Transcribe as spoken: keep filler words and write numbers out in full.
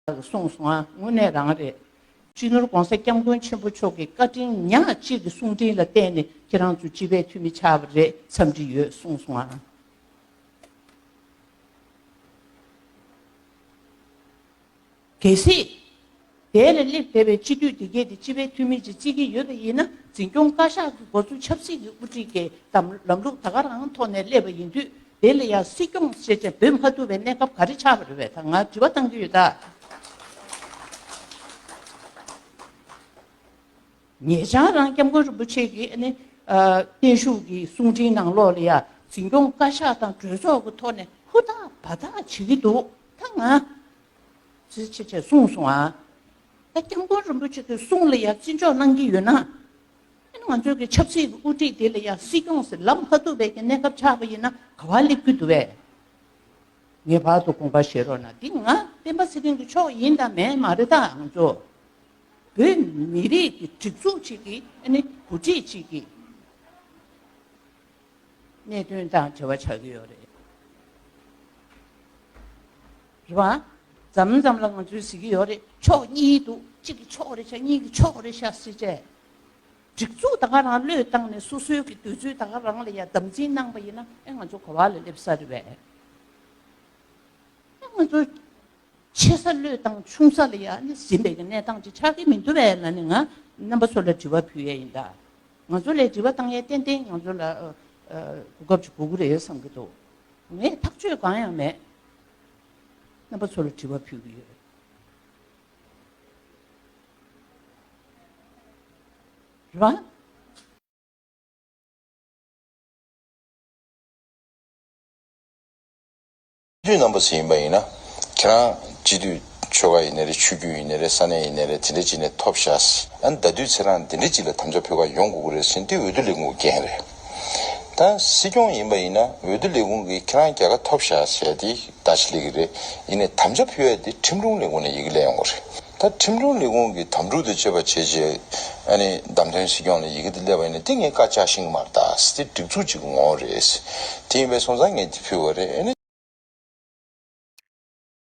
གསུངས་སོང་ཨ། དངོས་གནས་རང་རེད། སྤྱི་ནོར་༸གོང་ས་༸སྐྱབས་མགོན་ཆེན་པོ་མཆོག་གི་བཀའ་དྲིན་ཉག་གཅིག་གི་གསུང་འཕྲིན་ལ་བརྟེན་ནས་ཁྱེད་རང་ཚོ་སྤྱི་པའི་འཐུས་མི་ཆགས་པ་རེད་བསམ་གྱི་ཡོད་གསུངས་སོང་ཨ། གལ་སྲིད། དེ་ལ་སླེབས་བསྡད་པའི་སྤྱི་འཐུས་དེ་གས་དེ་སྤྱི་པའི་འཐུས་མི་ཅིག་བརྩི་གི་ཡོད་པ་ཡིན་ན། འཛིན་སྐྱོང་བཀའ་ཤག་གི་འགོ་གཙོ་ཆབ་སྲིད་ཀྱི་དབུ་ཁྲིད་ཀྱི་ལམ་ལམ་ལུགས་ད་ག་རང་ཐོག་ནས་སླེབས་པ་ཡིན་དུས། དེ་ལ་ཡང་སྲིད་སྐྱོང་ཞེས་བྱས་འབོད་མ་ཐུབ་པའི་གནས་སྐབས་ག་རེ་ཆགས་པ་རེད་པས། ད་ང་དྲི་བ་བཏང་གི་ཡོད་ད། ཉེ་ཆར་རང་སྐྱབས་མགོན་རིན་པོ་ཆེ་གིས་ཨ་ནི་ཨ་བརྟན་བཞུགས་ཀྱི་གསུང་འཕྲིན་ནང་ལོགས་ལ་ཡ་འཛིན་སྐྱོང་བཀའ་ཤག་དང་གྲོས་ཚོགས་ཀྱི་ཐོག་ནས་ཧུར་ཐག་འབད་ཐག་བྱེད་ཀྱི་འདུག་ད་ང་ཚེ་ཆེ་ཆེ་གསུངས་སོང་ཨ། ད་སྐྱབས་མགོན་རིན་པོ་ཆེ་གི་གསུང་ལ་ཡ་བརྩི་འཇོག་གནང་གི་ཡོད་ན། ཨ་ནི་ང་ཚོའི་གི་ཆབ་སྲིད་ཀྱི་དབུ་ཁྲིད་དེ་ལ་ཡ་སྲིད་སྐྱོང་ཟེར་ལབ་མ་ཐུབ་པའི་གི་གནས་སྐབས་ཆགས་པ་ཡིན་ན་ག་བ་སླེབས་ཀྱི་འདུག་བས། ངེས་པར་དུ་དགོངས་པ་བཞེས་རོགས་གནང་། འདི་ང་སྤེན་པ་ཚེ་རིང་གི་ཕྱོགས་ཡིན་དང་མེད་མ་རེད་ད། ང་ཚོ་བོད་མི་རིགས་ཀྱི་སྒྲིག་འཛུགས་གཅིག་གི་ཨ་ནི་འགོ་ཁྲིད་གཅིག་གི་གནད་དོན་དང་འབྲེལ་བ་ཆགས་ཀྱི་ཡོད་རེད། རེད་བ། མཚམས་མཚམས་ལ་ང་ཚོས་ཟེར་གྱི་ཡོད་རེད། ཕྱོགས་གཉིས་འདུག་གཅིག་གི་ཕྱོགས་རེད་ཤག་གཉིས་ཀྱི་ཕྱོགས་རེད་ཤག་ཟེར་བྱས། སྒྲིག་འཛུགས་ད་ག་རང་བློས་བཏང་ནས་སོ་སོའི་གི་འདོད་ཚུལ་ད་ག་རང་ལ་ཡ་དམ་འཛིན་གནང་པ་ཡིན་ན་ཨེ་ང་ཚོ་ག་བ་ལ་སླེབས་ས་རེད་པས། ཨེ་ང་ཚོ་ཆེ་ས་བློས་བཏང་ཆུང་ས་ལ་ཡ་ནི་ཟིན་པའི་གི་གནས་སྟངས་ཅིག་ཆགས་ཀྱི་མི་འདུག་པས་ལ་ནི་ང་རྣམ་པ་ཚོ་ལ་དྲི་བ་ཕུལ་ཡས་ཡིན་ད། ང་ཚོ་ལ་དྲི་བ་བཏང་ཡས་ཏན་ཏན་ང་ཚོ་ལ་ཨ་ཨ་གོ་སྐབས་ཅིག་དགོས་ཀྱི་རེད་བསམ་གྱི་འདུག་ངས་ཐག་གཅོད་གང་ཡང་མེད། རྣམ་པ་ཚོ་ལ་དྲི་བ་ཕུལ་གྱི་ཡོད། རེད་བ། དུས་རྣམ་པ་ཚོ་ཡིན་པ་ཡིན་ན། ཁྱེད་རང་སྤྱི་འཐུས་ཆོལ་ཁ་ཡིན་ནའི་རེད། ཆོས་བརྒྱུད་ཡིན་ནའི་རེད། ས་གནས་ཡིན་ནའི་རེད། དེ་འདྲ་ཅིག་ནས་ཐོབ་ཤག་ཨ་ནི་ད་དུས་ཚེ་རང་དེ་འདྲ་ཅིག་ལ་དམ་བཅའ་ཕུལ་ག་ཡོང་དགོས་ཀྱི་རེད་ཟེར་འདི་འོས་བསྡུ་ལས་ཁུངས་ཀྱི་འགན་རེད། ད་སྲིད་སྐྱོང་ཡིན་པ་ཡིན་ན་འོས་བསྡུ་ལས་ཁུངས་ཀྱིས་ཁྱེད་རང་རྒྱལ་ཁ་ཐོབ་ཤག་ཟེར་དེ་ད་ཅི་ལས་ཀྱི་རེད། ཡིན་ནའི་དམ་བཅའ་ཕུལ་ཡ་དེ་ཁྲིམས་ལུགས་ལས་ཁུངས་ནས་ཡི་གེ་སླེབས་ཡོང་གི་རེད། ད་ཁྲིམས་ལུགས་ལས་ཁུངས་ཀྱི་དམ་ཕྲུག་དང་བཅས་པ་བྱས་རྗེས་ཨ་ནི་བདམས་ཐོན་སྲིད་སྐྱོང་ལ་ཡི་གེ་དེ་སླེབས་པ་ཡིན་ན་དེ་ངས་བཀའ་བཅག་ཤེས་ཀྱི་མ་རེད། ད་དེ་སྒྲིག་འཛུགས་གཅིག་གི་ངོ་བོ་རེད། དེ་ཡིན་པའི་སོང་ཙང་ངས་དེ་ཕུལ་བ་རེད། ཨ་ནི།